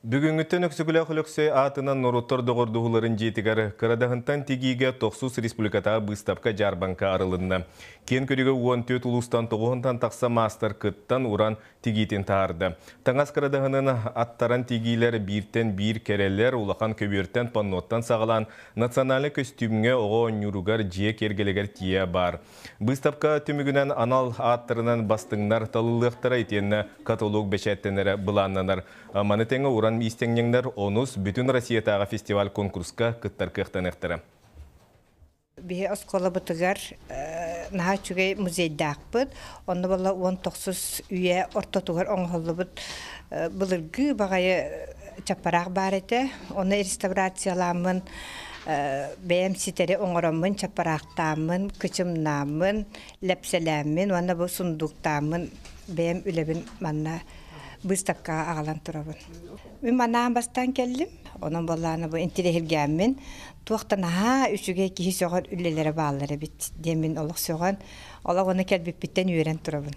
Бүгүҥҥүттэн Өксөкүлээх Өлөксөй аатынан норуоттар доҕордоһууларын дьиэтигэр Кырадаһынтан тигиигэ тохсус республикатааҕы быыстапка-дьаарбаҥка арылынна. Киэн көрүүгэ 14 улуустан тоҕуһунтан тахса маастар кыттан уран тигиитин таһаарда. Таҥас кырадаһынын аттаран тигиилэр бииртэн биир кэрэлэр, улахан көбүөртэн, панноттан саҕалаан национальнай көстүүмҥэ, оҕо оонньууругар, дьиэ киэргэлигэр тиийэ баар. Быыстапка түмүгүнэн анал ааттарынан бастыҥнар талыллыахтара итиэннэ каталог бэчээттэнэрэ былааннанар. Маны тэҥэ уран иистэнньэҥнэр онус Бүтүн Россиятааҕы фестиваль-конкурска кыттар кыахтаныахтара. Биһи оскуолабытыгар наһаа үчүгэй музейдаахпыт. Онно буолла 19 үйэ ортотугар оҥоһуллубут былыргы баҕайы чаппараах баар этэ. Ону реставрацияламмын, бэйэм ситэри оҥороммун, чаппараахтааммын, кычымнааммын, лэпсэлээммин уонна бу сундууктааммын бэйэм үлэбин манна быыстапкаҕа аҕалан турабын. Мин манаан бастаан кэллим. Онон буоллаҕына бу интириэһиргээммин туох да наһаа үчүгэй киһи сөҕөр үлэлэрэ бааллар эбит диэммин олох сөҕөн, олох ону кэлбиппиттэн үөрэн турабын.